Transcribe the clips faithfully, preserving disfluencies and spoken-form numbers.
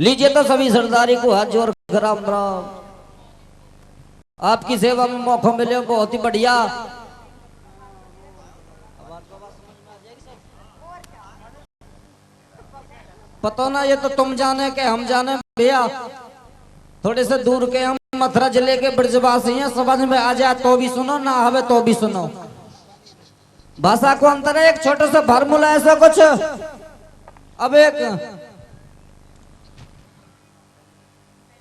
लीजिए तो सभी सरदारी को हाथ जोड़ कर राम राम। आपकी सेवा में मौका मिले, बहुत ही बढ़िया। पता ना, ये तो तुम जाने के हम जाने भैया। थोड़े से दूर के हम, मथुरा जिले के ब्रजवासी हैं। समझ में आ जाए तो भी सुनो, ना आवे तो भी सुनो। भाषा को अंतर है, एक छोटा सा फार्मूला ऐसा कुछ। अब एक,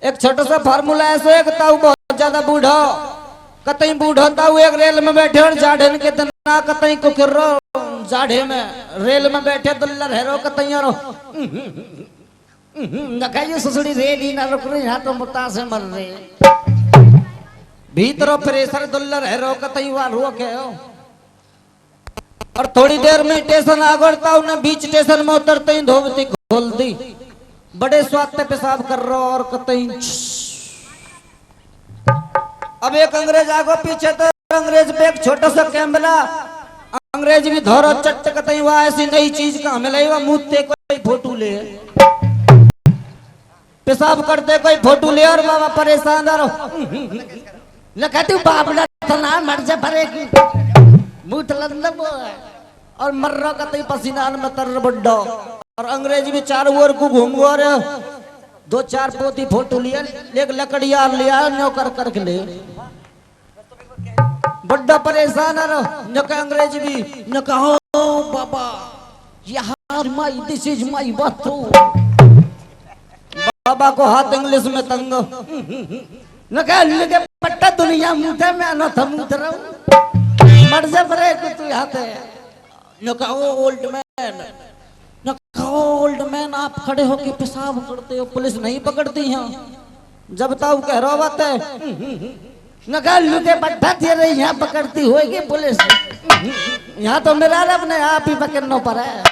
एक छोटा सा फार्मूला ऐसा, एक ताऊ बहुत ज्यादा बूढ़ा, कतई बूढ़ा ताऊ एक रेल में बैठे और जाढ़े के तना कतई को कर रो जाढ़े में रेल में बैठे दुल्लर है रो कतई रो। देखा ये ससुरी रेल ही ना रुक रही, यहाँ तो मुता से मर रहे। भीतरो प्रेशर दुल्लर है रो कतई वा रो के हो। और थोड़ी देर में स्टेशन आ गड़ता, उन्हें बीच स्टेशन में उतरते ही धोबती खोल दी। बड़े स्वाद पे पेशाब कर रहा और कतई। अब एक अंग्रेज आगो पीछे, तो अंग्रेज पे एक छोटा सा कैमरा। अंग्रेज भी धोरो चट्ट कतई, वाह ऐसी नई चीज का हमें लाई, वाह मूतते कोई फोटो ले, पेशाब करते कोई फोटो ले, और बाबा परेशान रहो। न कहती बाप ना तना मर जा भरे की मूत लंदम। और मर रहा कतई पसीना में तर बड्डा। और अंग्रेज भी चारों ओर को घूम गो रे, दो चार पोती फोटो लिया, एक लकड़ियार लिया, न्यो कर करके ले। बड्डा परेशान है रो, न कह अंग्रेज भी, न कहो बाबा, यहाँ my, this is my bathroom। बाबा को हाथ इंग्लिश में तंग। न कह लगे पट्टा दुनिया मुझे मैं अनाथ मूत रहा हूँ। मर जा भरे को तू यहाँ पे। न कहो ओल्ड मैन, न कहो ओल्ड मैन, आप खड़े होके पेशाब करते हो, पुलिस नहीं पकड़ती यहाँ। जब ताऊ कह रहा बात है, न कह लुके पट्टा दे रही यहाँ पकड़ती होगी पुलिस। यहाँ तो मेरा रब ने आप ही पकड़ना पड़ा है।